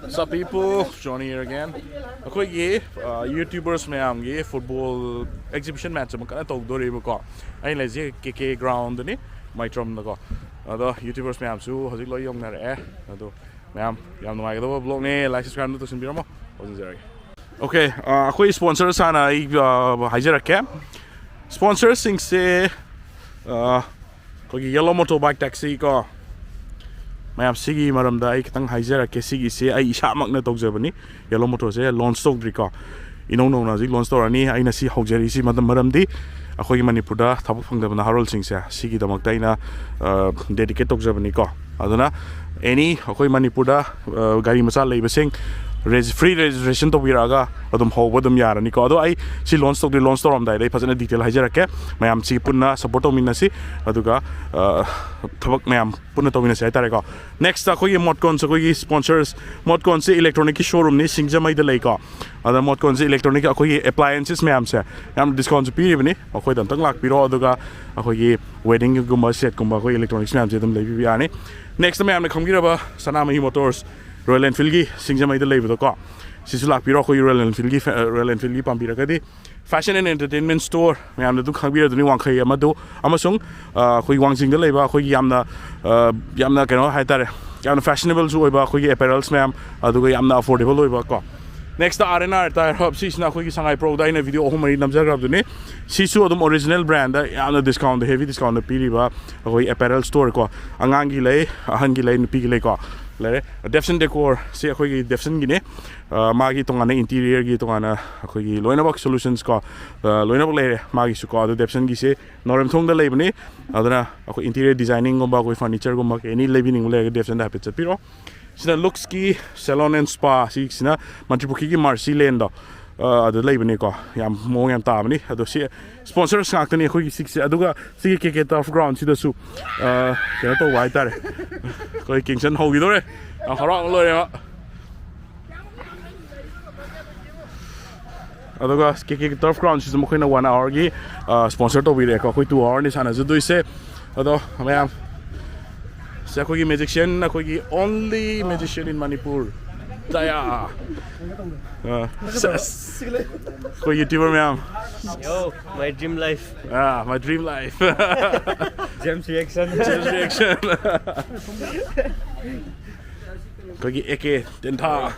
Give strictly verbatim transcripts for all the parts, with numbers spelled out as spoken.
What's up, people? Johnny here again. ꯑꯩꯈꯣꯏꯒꯤ YouTubers ꯃꯌꯥꯝꯒꯤ football exhibition match ꯑꯃ ꯀꯟꯅ ꯇꯧꯗꯣꯔꯤꯕꯀꯣ꯫ ꯑꯩꯅ ꯂꯩꯁꯦ ꯀꯦ ꯀꯦ ꯒ꯭ꯔꯥꯎꯟꯗꯅꯤ, ꯃꯩꯇ꯭ꯔꯝꯗꯀꯣ꯫ ꯑꯗꯣ ꯌꯨꯇ꯭ꯌꯨꯕꯔꯁ ꯃꯌꯥꯝꯁꯨ ꯍꯧꯖꯤꯛ ꯂꯣꯏ ꯌꯧꯅꯔꯛꯑꯦ꯫ ꯑꯗꯣ ꯃꯌꯥꯝ, ꯌꯥꯝ ꯅꯨꯡꯉꯥꯏꯒꯗꯕ ꯕ꯭ꯂꯣꯒꯅꯦ꯫ ꯂꯥꯏꯛ, ꯁꯕꯁꯀ꯭ꯔꯥꯏꯕ ꯑꯗꯨ ꯇꯧꯁꯤꯟꯕꯤꯔꯝꯃꯣ꯫ ꯍꯧꯖꯤꯟꯖꯔꯒꯦ꯫ ꯑꯣꯀꯦ, ꯑꯩꯈꯣꯏ ꯁ꯭ꯄꯣꯟꯁꯔꯁ ꯍꯥꯟꯅ ꯑꯩ ꯍꯥꯏꯖꯔꯛꯀꯦ꯫ ꯁ꯭ꯄꯣꯟꯁꯔꯁꯤꯡꯁꯦ ꯑꯩꯈꯣꯏꯒꯤ ꯌꯦꯂꯣ ꯃꯣꯇꯣꯔ ꯕꯥꯏꯛ ꯇꯦꯛꯁꯤ ꯀꯣ꯫ ꯃꯌꯥꯝ, ꯁꯤꯒꯤ ꯃꯔꯝꯗ ꯑꯩ ꯈꯤꯇꯪ ꯍꯥꯏꯖꯔꯛꯀꯦ꯫ ꯁꯤꯒꯤꯁꯦ ꯑꯩ ꯏꯁꯥꯃꯛꯅ ꯇꯧꯖꯕꯅꯤ꯫ ꯌꯦꯂꯣ ꯃꯣꯇꯣꯔꯁꯦ ꯂꯣꯟꯁ ꯇꯧꯗ꯭ꯔꯤꯀꯣ꯫ ꯏꯅꯧ ꯅꯧꯅ ꯍꯧꯖꯤꯛ ꯂꯣꯟꯁ ꯇꯧꯔꯅꯤ꯫ ꯑꯩꯅ ꯁꯤ ꯍꯧꯖꯔꯤꯁꯤ ꯃꯇꯝ, ꯃꯔꯝꯗꯤ ꯑꯩꯈꯣꯏꯒꯤ ꯃꯅꯤꯄꯨꯔꯗ ꯊꯕꯛ ꯐꯪꯗꯕ ꯅꯍꯥꯔꯣꯜꯁꯤꯡꯁꯦ ꯁꯤꯒꯤꯗꯃꯛꯇ ꯑꯩꯅ ꯗꯦꯗꯤꯀꯦꯠ ꯇꯧꯖꯕꯅꯤꯀꯣ꯫ ꯑꯗꯨꯅ ꯑꯦꯅꯤ ꯑꯩꯈꯣꯏ ꯃꯅꯤꯄꯨꯔꯗ ꯒꯥꯔꯤ ꯃꯆꯥ ꯂꯩꯕꯁꯤꯡ ꯐ꯭ꯔꯤ ꯔꯦꯖꯤꯁꯇ꯭ꯔꯦꯁꯟ ꯇꯧꯕꯤꯔꯛꯑꯒ ꯑꯗꯨꯝ ꯍꯧꯕ ꯑꯗꯨꯝ ꯌꯥꯔꯅꯤꯀꯣ꯫ ꯑꯗꯣ ꯑꯩ ꯁꯤ ꯂꯣꯟꯁ ꯇꯧꯗ꯭ꯔꯤ, ꯂꯣꯟꯁ ꯇꯧꯔꯝꯗꯥꯏꯗ ꯑꯩ ꯐꯖꯅ ꯗꯤꯇꯦꯜ ꯍꯥꯏꯖꯔꯛꯀꯦ꯫ ꯃꯌꯥꯝ ꯁꯤ ꯄꯨꯟꯅ ꯁꯞꯄꯣꯔꯠ ꯇꯧꯃꯤꯟꯅꯁꯤ, ꯑꯗꯨꯒ ꯊꯕꯛ ꯃꯌꯥꯝ ꯄꯨꯟꯅ ꯇꯧꯃꯤꯟꯅꯁꯤ ꯍꯥꯏꯇꯥꯔꯦꯀꯣ꯫ ꯅꯦꯛꯁꯇ ꯑꯩꯈꯣꯏꯒꯤ ꯃꯣꯠꯀꯣꯟꯁ, ꯑꯩꯈꯣꯏꯒꯤ ꯁ꯭ꯄꯣꯟꯁꯔꯁ, ꯃꯣꯠꯀꯣꯟꯁꯦ ꯏꯂꯦꯛꯇ꯭ꯔꯣꯅꯤꯛꯀꯤ ꯁꯣꯔꯨꯝꯅꯤ, ꯁꯤꯡꯖꯃꯩꯗ ꯂꯩꯀꯣ꯫ ꯑꯗ ꯃꯣꯠꯀꯣꯟꯁꯦ ꯏꯂꯦꯛꯇ꯭ꯔꯣꯅꯤꯛ ꯑꯩꯈꯣꯏꯒꯤ ꯑꯦꯄ꯭ꯂꯥꯏꯌꯦꯟꯁꯦꯁ ꯃꯌꯥꯝꯁꯦ ꯌꯥꯝ ꯗꯤꯁꯀꯥꯎꯟꯁꯨ ꯄꯤꯔꯤꯕꯅꯤ꯫ ꯑꯩꯈꯣꯏꯗ ꯑꯝꯇꯪ ꯂꯥꯛꯄꯤꯔꯣ, ꯑꯗꯨꯒ ꯑꯩꯈꯣꯏꯒꯤ ꯋꯦꯗꯤꯡꯒꯨꯝꯕ ꯁꯦꯠꯀꯨꯝꯕ ꯑꯩꯈꯣꯏ ꯏꯂꯦꯛꯇ꯭ꯔꯣꯅꯤꯛꯁ ꯃꯌꯥꯝꯁꯦ ꯑꯗꯨꯝ ꯂꯩꯕꯤꯕ ꯌꯥꯔꯅꯤ꯫ ꯅꯦꯛꯁꯇ ꯃꯌꯥꯝꯅ ꯈꯪꯕꯤꯔꯕ ꯁꯅꯥꯃꯍꯤ ꯃꯣꯇꯣꯔꯁ, ꯔꯣꯌꯦꯜ ꯑꯦꯟꯐꯤꯜꯒꯤ ꯁꯤꯡꯖꯃꯩꯗ ꯂꯩꯕꯗꯣꯀꯣ꯫ ꯁꯤꯁꯨ ꯂꯥꯛꯄꯤꯔꯣ꯫ ꯑꯩꯈꯣꯏꯒꯤ ꯔꯣꯌꯦꯜ ꯑꯦꯟꯐꯤꯜꯒꯤ ꯐꯦ-, ꯔꯣꯌꯦꯜ ꯑꯦꯟꯐꯤꯜꯒꯤ ꯄꯥꯝꯕꯤꯔꯒꯗꯤ ꯐꯦꯁꯟ ꯑꯦꯟ ꯑꯦꯟꯇꯔꯇꯦꯟꯃꯦꯟ ꯁ꯭ꯇꯣꯔ ꯃꯌꯥꯝꯅ ꯑꯗꯨꯝ ꯈꯪꯕꯤꯔꯗꯨꯅꯤ, ꯋꯥꯡꯈꯩ ꯑꯃꯗꯨ ꯑꯃꯁꯨꯡ ꯑ, ꯑꯩꯈꯣꯏꯒꯤ ꯋꯥꯡꯖꯤꯡꯗ ꯂꯩꯕ ꯑꯩꯈꯣꯏꯒꯤ ꯌꯥꯝꯅ, ꯑ, ꯌꯥꯝꯅ ꯀꯩꯅꯣ ꯍꯥꯏꯇꯥꯔꯦ, ꯌꯥꯝꯅ ꯐꯦꯁꯅꯦꯕꯜꯁꯨ ꯑꯣꯏꯕ ꯑꯩꯈꯣꯏꯒꯤ ꯑꯦꯄꯦꯔꯦꯜꯁ ꯃꯌꯥꯝ, ꯑꯗꯨꯒ ꯌꯥꯝꯅ ꯑꯐꯣꯔꯗꯦꯕꯜ ꯑꯣꯏꯕ ꯀꯣ꯫ Next R N R tyre ꯍꯕ꯫ ꯁꯤꯁꯤꯅ ꯑꯩꯈꯣꯏꯒꯤ ꯁꯉꯥꯏ ꯄ꯭ꯔꯧꯗ ꯑꯩꯅ ꯚꯤꯗꯤꯑꯣ ꯑꯍꯨꯝ ꯃꯔꯤ ꯅꯝꯖꯈ꯭ꯔꯕꯗꯨꯅꯤ꯫ ꯁꯤꯁꯨ ꯑꯗꯨꯝ ꯑꯣꯔꯤꯖꯤꯅꯦꯜ ꯕ꯭ꯔꯥꯟꯗ ꯌꯥꯝꯅ ꯗꯤꯁꯀꯥꯎꯟꯗ, ꯍꯦꯚꯤ ꯗꯤꯁꯀꯥꯎꯟꯗ ꯄꯤꯔꯤꯕ ꯑꯩꯈꯣꯏ ꯑꯦꯄꯦꯔꯦꯜ ꯁ꯭ꯇꯣꯔ ꯀꯣ꯫ ꯑꯉꯥꯡꯒꯤ ꯂꯩ, ꯑꯍꯟꯒꯤ ꯂꯩ, ꯅꯨꯄꯤꯒꯤ ꯂꯩꯀꯣ꯫ ꯂꯩꯔꯦ꯫ ꯗꯦꯞꯁꯟ ꯗꯦꯀꯣꯔ, ꯁꯤ ꯑꯩꯈꯣꯏꯒꯤ ꯗꯦꯞꯁꯟꯒꯤꯅꯦ꯫ ꯑ, ꯃꯥꯒꯤ ꯇꯣꯉꯥꯟꯅ ꯏꯟꯇꯤꯔꯤꯌꯔꯒꯤ ꯇꯣꯉꯥꯟꯅ ꯑꯩꯈꯣꯏꯒꯤ ꯂꯣꯏꯅꯃꯛ ꯁꯣꯂꯨꯁꯟꯁ ꯀꯣ, ꯑ, ꯂꯣꯏꯅꯃꯛ ꯂꯩꯔꯦ ꯃꯥꯒꯤꯁꯨ ꯀꯣ꯫ ꯑꯗꯣ ꯗꯦꯞꯁꯟꯒꯤꯁꯦ ꯅꯥꯎꯔꯦꯝꯊꯣꯡꯗ ꯂꯩꯕꯅꯤ꯫ ꯑꯗꯨꯅ ꯑꯩꯈꯣꯏ ꯏꯟꯇꯤꯔꯤꯌꯔ ꯗꯤꯖꯥꯏꯅꯤꯡꯒꯨꯝꯕ, ꯑꯩꯈꯣꯏ ꯐꯔꯅꯤꯆꯔꯒꯨꯝꯕ ꯀꯩ ꯑꯦꯅꯤ ꯂꯩꯕꯤꯅꯤꯡꯕ ꯂꯩꯔꯒꯗꯤ ꯗꯦꯞꯁꯟꯗ ꯍꯥꯏꯐꯦꯠ ꯆꯠꯄꯤꯔꯣ꯫ ꯁꯤꯅ ꯂꯨꯛꯁꯀꯤ ꯁꯦꯂꯣꯟ ꯑꯦꯟ ꯁ꯭ꯄꯥ, ꯁꯤꯁꯤꯅ ꯃꯟꯇ꯭ꯔꯤꯄꯨꯈ꯭ꯔꯤꯒꯤ ꯃꯥꯔꯁꯤ ꯂꯦꯟꯗꯣ, ꯑ, ꯑꯗꯨ ꯂꯩꯕꯅꯤꯀꯣ꯫ ꯌꯥꯝ ꯃꯑꯣꯡ ꯌꯥꯝ ꯇꯥꯕꯅꯤ꯫ ꯑꯗꯣ ꯁꯤ sponsors ꯉꯥꯛꯇꯅꯤ ꯑꯩꯈꯣꯏꯒꯤ ꯁꯤꯒꯤꯁꯦ꯫ ꯑꯗꯨꯒ ꯁꯤꯒꯤ ꯀꯦ ꯀꯦ turf ground ꯁꯤꯗꯁꯨ, ꯑ, ꯀꯩꯅꯣ ꯇꯧꯕ ꯍꯥꯏꯇꯥꯔꯦ, ꯑꯩꯈꯣꯏ ꯀꯤꯡꯁꯟ ꯍꯧꯈꯤꯗꯧꯔꯦ꯫ ꯌꯥꯝ ꯍꯔꯥꯎ ꯂꯣꯏꯔꯦ ꯃꯥ꯫ ꯑꯗꯨꯒ ꯀꯦ ꯀꯦ turf ground ꯁꯤꯁꯨ ꯃꯈꯣꯏꯅ one hour ꯒꯤ, ꯑ, sponsor ꯇꯧꯕꯤꯔꯦꯀꯣ꯫ ꯑꯩꯈꯣꯏ two hour ꯅꯤ ꯁꯥꯟꯅꯖꯗꯣꯏꯁꯦ꯫ ꯑꯗꯣ ꯃꯌꯥꯝ, ꯁꯤ ꯑꯩꯈꯣꯏꯒꯤ magician, ꯑꯩꯈꯣꯏꯒꯤ only magician in Manipur, ꯗꯌꯥ꯫ ꯑ, ꯁꯦꯁ꯫ ꯑꯩꯈꯣꯏ YouTuber ꯃꯌꯥꯝ꯫ Yo, my dream life. ꯑ, my dream life꯫ James reaction. James reaction꯫ ꯑꯩꯈꯣꯏꯒꯤ ꯑꯦ ꯀꯦ ꯇꯦꯟꯊꯥ꯫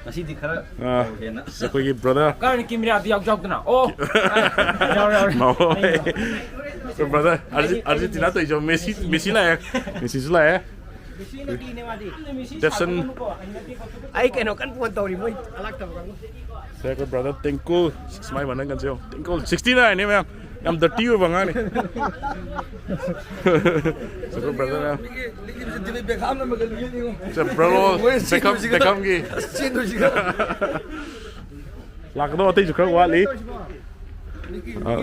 ꯉꯁꯤꯗꯤ ꯈꯔ ꯑ, ꯇꯧꯒꯦꯅ꯫ ꯑꯩꯈꯣꯏꯒꯤ brother꯫ ꯀꯔꯅꯤ ꯀꯦꯃꯦꯔꯥꯗꯤ ꯌꯥꯎ ꯌꯥꯎꯗꯅ? ꯑꯣ꯫ ꯌꯥꯎꯔꯦ, ꯌꯥꯎꯔꯦ꯫ ꯃꯥꯍꯣꯏ꯫ ꯑꯩꯈꯣꯏ brother, ꯑꯥꯔꯖꯦꯟ-, ꯑꯥꯔꯖꯦꯟꯇꯤꯅꯥ ꯇꯧꯔꯤꯁꯦ꯫ ꯃꯦꯁꯤ, ꯃꯦꯁꯤ ꯂꯥꯛꯑꯦ꯫ ꯃꯦꯁꯤꯁꯨ ꯂꯥꯛꯑꯦ꯫ ꯗꯦꯞꯁꯟ꯫ ꯑꯩ ꯀꯩꯅꯣ ꯀꯟꯅ phone ꯇꯧꯔꯤ ꯃꯣꯏ꯫ ꯁꯦ ꯑꯩꯈꯣꯏ brother ꯇꯦꯡꯀꯨ꯫ ꯁꯨꯃꯥꯏ ꯃꯅꯪ ꯀꯟꯁꯦ ꯌꯦꯡꯉꯣ꯫ ꯇꯦꯡꯀꯨ sixty nine ꯅꯦ ꯃꯌꯥꯝ꯫ ꯌꯥꯝ dirty ꯑꯣꯏꯕ ꯑꯉꯥꯡꯅꯤ꯫ ꯑꯩꯈꯣꯏ brother ꯃꯌꯥꯝ꯫ ꯃꯤꯒꯤ, ꯃꯤꯒꯤ ꯗꯦꯕꯤꯠ ꯕꯦꯈꯥꯝꯅ ꯃꯒꯜ ꯌꯦꯡꯉꯣ꯫ ꯁꯦ bro, ꯃꯣꯏ ꯕꯦꯈꯥꯝ, ꯆꯦꯟꯗꯣꯏꯁꯤꯒ꯫ ꯕꯦꯈꯥꯝꯒꯤ꯫ ꯑꯁ, ꯆꯦꯟꯗꯣꯏꯁꯤꯒ꯫ ꯂꯥꯛꯀꯗꯧꯕ ꯑꯇꯩꯁꯨ ꯈꯔ ꯋꯥꯠꯂꯤ꯫ ꯑ꯫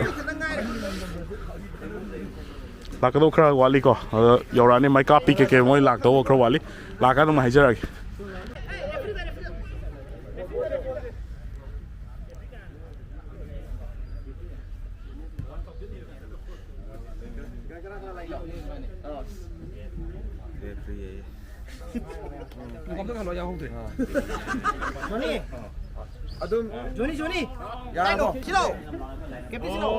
ꯂꯥꯛꯀꯗꯧꯕ ꯈꯔ ꯋꯥꯠꯂꯤꯀꯣ꯫ ꯑꯗꯣ ꯌꯧꯔꯛꯑꯅꯤ꯫ ꯃꯩꯀꯥꯞꯄꯤ ꯀꯩꯀꯩ ꯃꯣꯏ ꯂꯥꯛꯇꯧꯕ ꯈꯔ ꯋꯥꯠꯂꯤ꯫ ꯂꯥꯛꯀꯥꯟꯗ ꯑꯃꯨꯛ ꯍꯥꯏꯖꯔꯛꯑꯒꯦ꯫ ꯖꯣꯅꯤ꯫ ꯑꯗꯨꯝ ꯖꯣꯅꯤ, ꯖꯣꯅꯤ꯫ ꯌꯥꯔꯕꯣ? ꯁꯤꯂꯥꯎ꯫ ꯀꯦꯞꯇꯦꯟ ꯁꯤꯂꯥꯎ꯫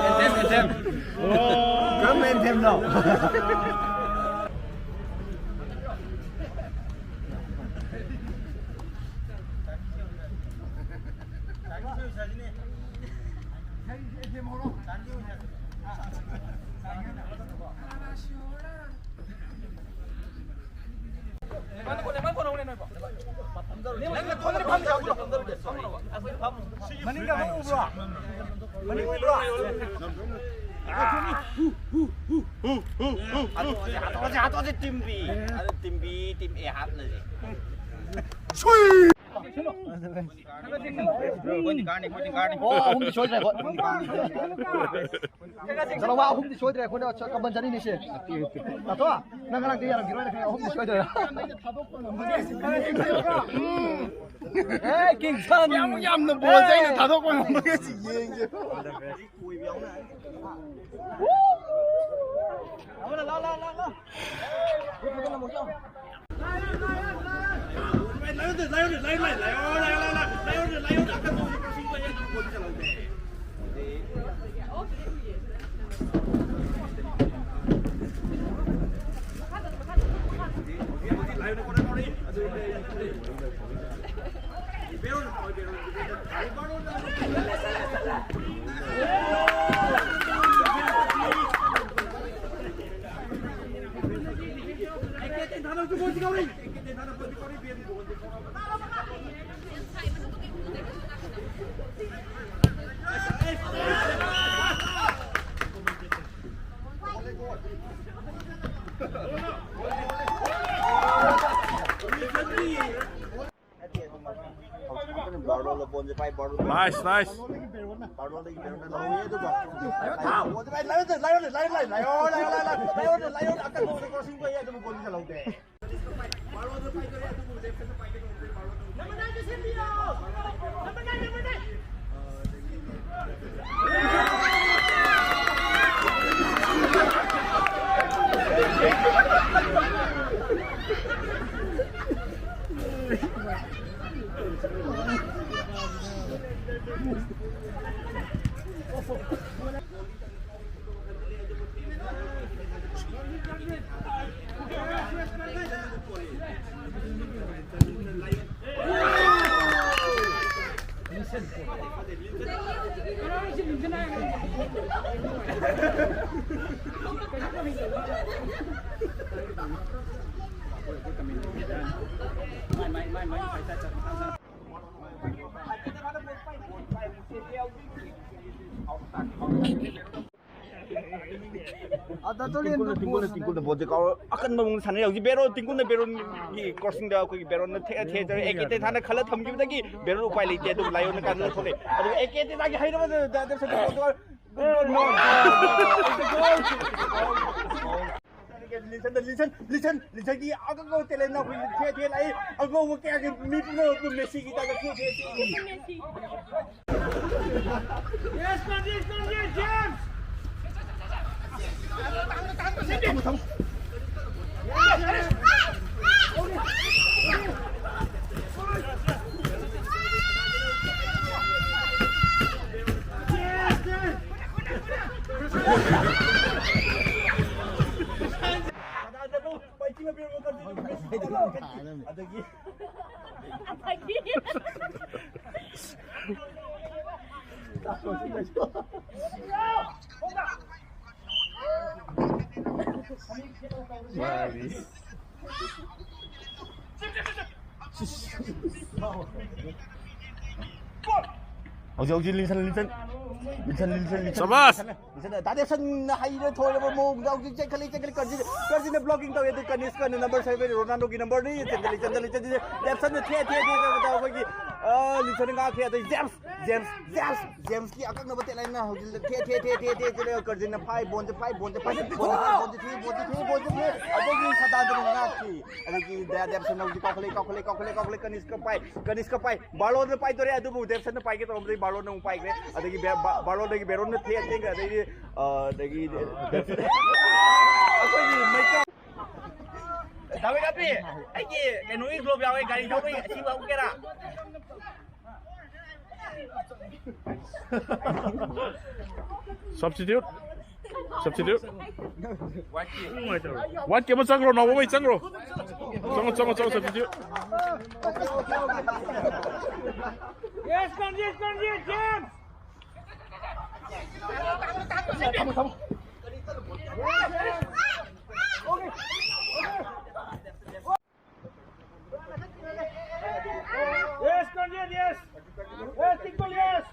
Anthem, anthem. ꯀꯔꯝꯕ ꯑꯦꯟꯊꯦꯝꯅꯣ? ꯃꯅꯤꯡꯗ ꯑꯃ ꯎꯕ꯭ꯔꯣ? ꯃꯅꯤꯡ ꯎꯕ꯭ꯔꯣ? ꯍꯥꯠꯇꯣꯛꯑꯁꯦ, ꯍꯥꯠꯇꯣꯛꯑꯁꯦ, team B꯫ ꯑꯗꯨ team B, team A ꯍꯥꯠꯂꯁꯦ꯫ ꯑꯣ, ꯑꯍꯨꯝꯗꯤ ꯁꯣꯏꯗ꯭ꯔꯦ ꯑꯩꯈꯣꯏ꯫ ꯆꯠꯂꯣ, ꯋꯥ ꯑꯍꯨꯝꯗꯤ ꯁꯣꯏꯗ꯭ꯔꯦ ꯑꯩꯈꯣꯏꯅ ꯀꯝꯄꯜꯁꯔꯤꯅꯤ ꯁꯦ꯫ ꯇꯥꯇꯣ, ꯅꯪ ꯉꯔꯥꯡꯗꯤ ꯌꯥꯔꯝꯈꯤꯔꯣꯏꯅ ꯈꯪꯉꯦ, ꯑꯍꯨꯝꯗꯤ ꯁꯣꯏꯗ꯭ꯔꯦ꯫ ꯑꯦ, ꯀꯤꯡꯁꯟ꯫ ꯌꯥꯝ ꯌꯥꯝꯅ ꯕꯣꯜꯁꯦ ꯑꯩꯅ ꯊꯥꯗꯣꯛꯄ ꯉꯝꯕꯒꯦ ꯁꯤ ꯌꯦꯡꯒꯦ꯫ Nice, nice. ꯇꯤꯡꯀꯨꯜꯅ ꯇꯤꯡꯀꯨꯜꯅ ꯇꯤꯡꯀꯨꯜꯅ ꯕꯣꯜꯁꯦ ꯀꯥꯎꯔ ꯑꯀꯟꯕ ꯃꯑꯣꯡꯗ ꯁꯥꯟꯅꯩ꯫ ꯍꯧꯖꯤꯛ ꯕꯦꯔꯣꯟ, ꯇꯤꯡꯀꯨꯜꯅ ꯕꯦꯔꯣꯟꯒꯤ ꯀ꯭ꯔꯣꯁꯤꯡꯗ ꯑꯩꯈꯣꯏꯒꯤ ꯕꯦꯔꯣꯟꯅ ꯊꯦꯛꯑ ꯊꯦꯛꯑ ꯆꯠꯂꯦ꯫ ꯑꯦ ꯀꯦ ꯇꯦꯊꯥꯅ ꯈꯜꯂ ꯊꯝꯈꯤꯕꯗꯒꯤ ꯕꯦꯔꯣꯟ ꯎꯄꯥꯏ ꯂꯩꯇꯦ꯫ ꯑꯗꯨꯕꯨ ꯂꯥꯏꯑꯣꯟꯅ ꯀꯥꯟꯗ ꯊꯣꯛꯂꯛꯑꯦ꯫ ꯑꯗꯨꯒ ꯑꯦ ꯀꯦ ꯇꯦꯊꯥꯒꯤ ꯍꯩꯔꯕ ꯗ- ꯗ- ꯗ- ꯂꯤꯟꯁꯟꯗ ꯂꯤꯟꯁꯟ ꯂꯤꯟꯁꯟ ꯂꯤꯟꯁꯟꯒꯤ ꯑꯀꯛꯅꯕ ꯇꯦꯂꯦꯟꯅ ꯑꯩꯈꯣꯏ ꯊꯦꯛꯑ ꯊꯦꯛꯑ ꯂꯥꯛꯏ꯫ ꯑꯉꯧꯕ ꯀꯌꯥꯒꯤ ꯃꯤ ꯄꯨꯝꯅꯃꯛꯄꯨ ꯃꯦꯁꯤꯒꯤ ꯇꯥꯏꯞꯇ ꯊꯦꯛꯑ ꯊꯦꯛꯑ ꯊꯦꯛꯑ Yes, Sanjay, Sanjay, James! ꯑꯗꯒꯤ ꯑꯗꯒꯤ ꯍꯧꯖꯤꯛ ꯍꯧꯖꯤꯛ ꯂꯤꯟꯁꯟ ꯂꯤꯟꯁꯟ ꯂꯤꯟꯁꯟ ꯂꯤꯟꯁꯟ ꯂꯤꯟꯁꯟ ꯁꯕꯥꯁ! ꯂꯤꯟꯁꯟ ꯗꯥ ꯗꯦꯞꯁꯟꯅ ꯍꯩꯔꯦ ꯊꯣꯏꯔꯕ ꯃꯑꯣꯡꯗ ꯍꯧꯖꯤꯛ ꯆꯦꯟꯈꯠꯂꯤ ꯆꯦꯟꯈꯠꯂꯤ ꯀꯔꯖꯤꯟ ꯀꯔꯖꯤꯟꯅ ꯕ꯭ꯂꯣꯀꯤꯡ ꯇꯧꯋꯦ ꯑꯗꯨ ꯀꯅꯤꯁꯀꯅ ꯅꯝꯕꯔ ꯁꯚꯦꯟ ꯔꯣꯅꯥꯜꯗꯣꯒꯤ ꯅꯝꯕꯔꯅꯤ ꯆꯦꯟꯈꯠꯂꯤ ꯆꯦꯟꯈꯠꯂꯤ ꯆꯦꯟꯈꯠꯂꯤ ꯗꯦꯞꯁꯟꯅ ꯊꯦ ꯊꯦ ꯊꯦ ꯇꯧꯕꯗ ꯑꯩꯈꯣꯏꯒꯤ ꯑ, ꯂꯤꯟꯁꯟꯅ ꯉꯥꯛꯈꯤ ꯑꯗꯩ ꯖꯦꯝꯁ ꯖꯦꯝꯁ ꯖꯦꯝꯁ ꯖꯦꯝꯁꯀꯤ ꯑꯀꯛꯅꯕ ꯇꯦꯂꯦꯟꯅ ꯍꯧꯖꯤꯛ ꯊꯦ ꯊꯦ ꯊꯦ ꯊꯦ ꯊꯦ ꯆꯦꯜꯂꯒ ꯀꯔꯖꯤꯟꯅ ꯐꯥꯏ ꯕꯣꯟꯁꯦ ꯐꯥꯏ ꯕꯣꯟꯁꯦ ꯐꯥꯏ ꯕꯣꯟꯁꯦ ꯐꯥꯏ ꯕꯣꯟꯁꯦ ꯊꯦ ꯕꯣꯟꯁꯦ ꯊꯦ ꯕꯣꯟꯁꯦ ꯊꯦ ꯑꯗꯒꯤ ꯁꯗꯥꯟꯗꯅ ꯉꯥꯛꯈꯤ ꯑꯗꯒꯤ ꯗꯦ- ꯗꯦꯞꯁꯟꯅ ꯍꯧꯖꯤꯛ ꯀꯥꯎꯈꯠꯂꯛꯏ ꯀꯥꯎꯈꯠꯂꯛꯏ ꯀꯥꯎꯈꯠꯂꯛꯏ ꯀꯥꯎꯈꯠꯂꯛꯏ ꯀꯅꯤꯁꯀ ꯄꯥꯏ ꯀꯅꯤꯁꯀ ꯄꯥꯏ ꯕꯥꯔꯂꯣꯟꯗ ꯄꯥꯏꯗꯣꯔꯦ ꯑꯗꯨꯕꯨ ꯗꯦꯞꯁꯟꯅ ꯄꯥꯏꯒꯦ ꯇꯧꯔꯝꯕꯗꯒꯤ ꯕꯥꯔꯂꯣꯟꯅ ꯑꯃꯨꯛ ꯄꯥꯏꯈ꯭ꯔꯦ ꯑꯗꯒꯤ ꯕꯦ- ꯕꯥ- ꯕꯥꯔꯂꯣꯟꯗꯒꯤ ꯕꯦꯔꯣꯟꯅ ꯊꯦ ꯊꯦꯡꯈ꯭ꯔꯦ ꯑꯗꯩꯗꯤ ꯑ, ꯑꯗꯒꯤ ꯗꯦꯞꯁꯟ ꯑꯩꯈꯣꯏꯒꯤ ꯃꯩꯀꯥ ꯗꯥ ꯋꯦꯗꯥꯄꯤ, ꯑꯩꯒꯤ ꯀꯩꯅꯣꯒꯤ ꯒ꯭ꯂꯣꯞ ꯌꯥꯎꯋꯦ, ꯒꯥꯔꯤ ꯊꯧꯕꯒꯤ, ꯑꯁꯤ ꯂꯧꯒꯦꯔꯥ? Substitute. Substitute. ꯋꯥꯏꯠꯀꯤ ꯑꯃ ꯆꯪꯈ꯭ꯔꯣ, ꯅꯥꯎꯕ ꯃꯩ ꯆꯪꯈ꯭ꯔꯣ. ꯆꯪꯉꯣ, ꯆꯪꯉꯣ, ꯆꯪꯉꯣ, substitute. Yes, come, yes, come, yes, James! Yes, Conrad, yes. Yes, Tikbal, yes.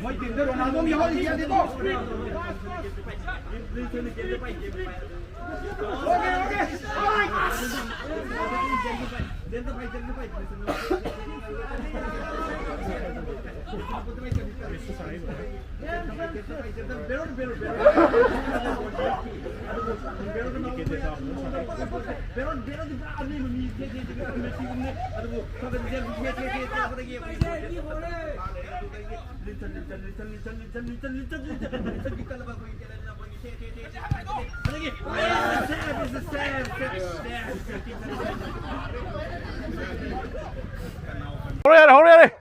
ꯃꯣꯏ ꯇꯤꯝꯗ ꯔꯣꯅꯥꯜꯗꯣ ꯑꯃ ꯌꯥꯎꯔꯤ, ꯌꯥꯗꯦꯀꯣ꯫ ꯍꯧꯔꯦ ꯌꯥꯔꯦ, ꯍꯧꯔꯦ ꯌꯥꯔꯦ꯫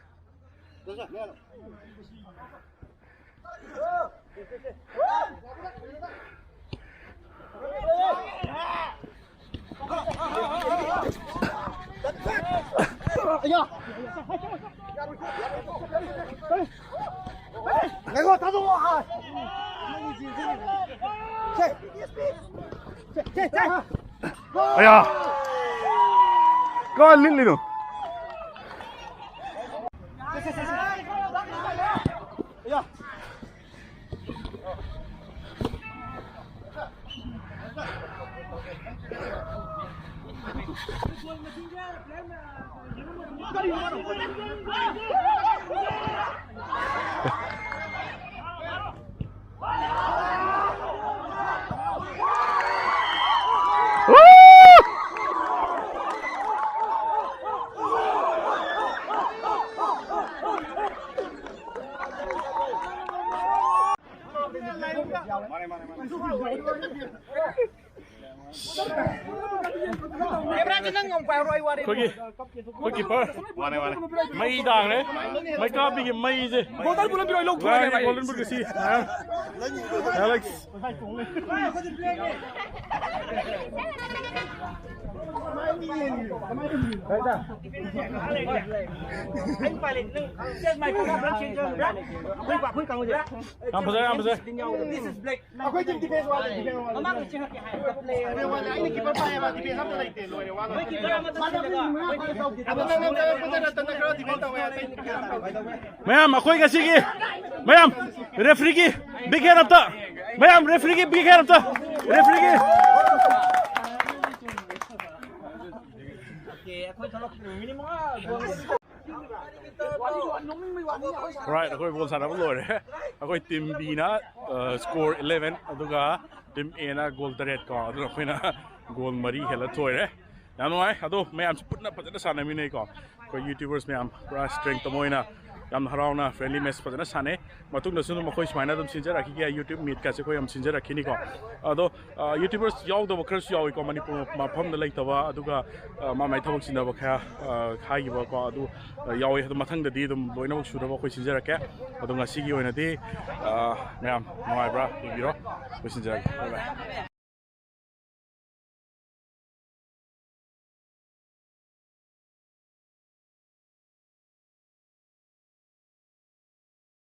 ꯉꯥꯏꯈꯣ, ꯊꯥꯗꯣꯛꯑꯣ꯫ ꯁꯦ, ꯁꯦ, ꯁꯦ꯫ ꯑꯌꯥ! ꯀꯥꯏ ꯂꯤꯠꯂꯤꯅꯣ? ꯑꯩꯈꯣꯏꯒꯤ, ꯑꯩꯈꯣꯏ ꯀꯤꯄꯔ꯫ ꯃꯥꯅꯦ, ꯃꯥꯅꯦ꯫ ꯃꯩ ꯇꯥꯡꯈ꯭ꯔꯦ꯫ ꯃꯩ ꯀꯥꯞꯄꯤꯒꯦ, ꯃꯩꯁꯦ꯫ ꯒꯣꯜꯗꯟ ꯕꯨꯠ ꯑꯃ ꯄꯤꯔꯣ, ꯑꯩ ꯂꯧꯊꯣꯛꯑꯒꯦ, ꯚꯥꯏ꯫ ꯒꯣꯜꯗꯟ ꯕꯨꯠꯀ ꯁꯤ꯫ ꯑꯦꯂꯦꯛꯁ꯫ ꯌꯥꯝ ꯐꯖꯔꯦ, ꯌꯥꯝ ꯐꯖꯔꯦ꯫ ꯃꯌꯥꯝ, ꯑꯩꯈꯣꯏ ꯉꯁꯤꯒꯤ, ꯃꯌꯥꯝ, refereeꯒꯤ big hand ꯑꯝꯇ, ꯃꯌꯥꯝ, refereeꯒꯤ big hand ꯑꯝꯇ, refereeꯒꯤ꯫ Right, ꯑꯩꯈꯣꯏ ꯕꯣꯜ ꯁꯥꯟꯅꯕ ꯂꯣꯏꯔꯦ꯫ ꯑꯩꯈꯣꯏ team Bꯅ, ꯑ, score eleven, ꯑꯗꯨꯒ team Aꯅ goal ꯇꯔꯦꯠ ꯀꯣ, ꯑꯗꯨꯅ ꯑꯩꯈꯣꯏꯅ goal ꯃꯔꯤ ꯍꯦꯜꯂ ꯊꯣꯏꯔꯦ꯫ ꯌꯥꯝ ꯅꯨꯡꯉꯥꯏ꯫ ꯑꯗꯣ ꯃꯌꯥꯝꯁꯤ ꯄꯨꯟꯅ ꯐꯖꯅ ꯁꯥꯟꯅꯃꯤꯟꯅꯩꯀꯣ꯫ ꯑꯩꯈꯣꯏ YouTubers ꯃꯌꯥꯝ ꯄꯨꯔꯥ strength ꯑꯃ ꯑꯣꯏꯅ ꯌꯥꯝ ꯍꯔꯥꯎꯅ friendly match ꯐꯖꯅ ꯁꯥꯟꯅꯩ꯫ ꯃꯇꯨꯡꯗꯁꯨ ꯑꯗꯨꯝ ꯑꯩꯈꯣꯏ ꯁꯨꯃꯥꯏꯅ ꯑꯗꯨꯝ ꯁꯤꯟꯖꯔꯛꯈꯤꯒꯦ, YouTube meetꯀꯁꯦ ꯑꯩꯈꯣꯏ ꯌꯥꯝ ꯁꯤꯟꯖꯔꯛꯈꯤꯅꯤꯀꯣ꯫ ꯑꯗꯣ, ꯑ, YouTubers ꯌꯥꯎꯗꯕ ꯈꯔꯁꯨ ꯌꯥꯎꯏꯀꯣ, ꯃꯅꯤꯄꯨꯔ ꯃꯐꯝꯗ ꯂꯩꯇꯕ, ꯑꯗꯨꯒ, ꯑ, ꯃꯥ ꯃꯥꯏ ꯊꯕꯛ ꯆꯤꯟꯅꯕ ꯈꯔ, ꯑ, ꯍꯥꯏꯈꯤꯕꯀꯣ, ꯑꯗꯨ, ꯑ, ꯌꯥꯎꯋꯤ꯫ ꯑꯗꯣ ꯃꯊꯪꯗꯗꯤ ꯑꯗꯨꯝ ꯂꯣꯏꯅꯃꯛ ꯁꯨꯅꯕ ꯑꯩꯈꯣꯏ ꯁꯤꯟꯖꯔꯛꯀꯦ꯫ ꯑꯗꯣ ꯉꯁꯤꯒꯤ ꯑꯣꯏꯅꯗꯤ, ꯑ, ꯃꯌꯥꯝ ꯅꯨꯡꯉꯥꯏꯕ꯭ꯔꯥ ꯌꯦꯡꯕꯤꯔꯣ, ꯑꯩꯈꯣꯏ ꯁꯤꯟꯖꯔꯛꯀꯦ꯫ Bye bye꯫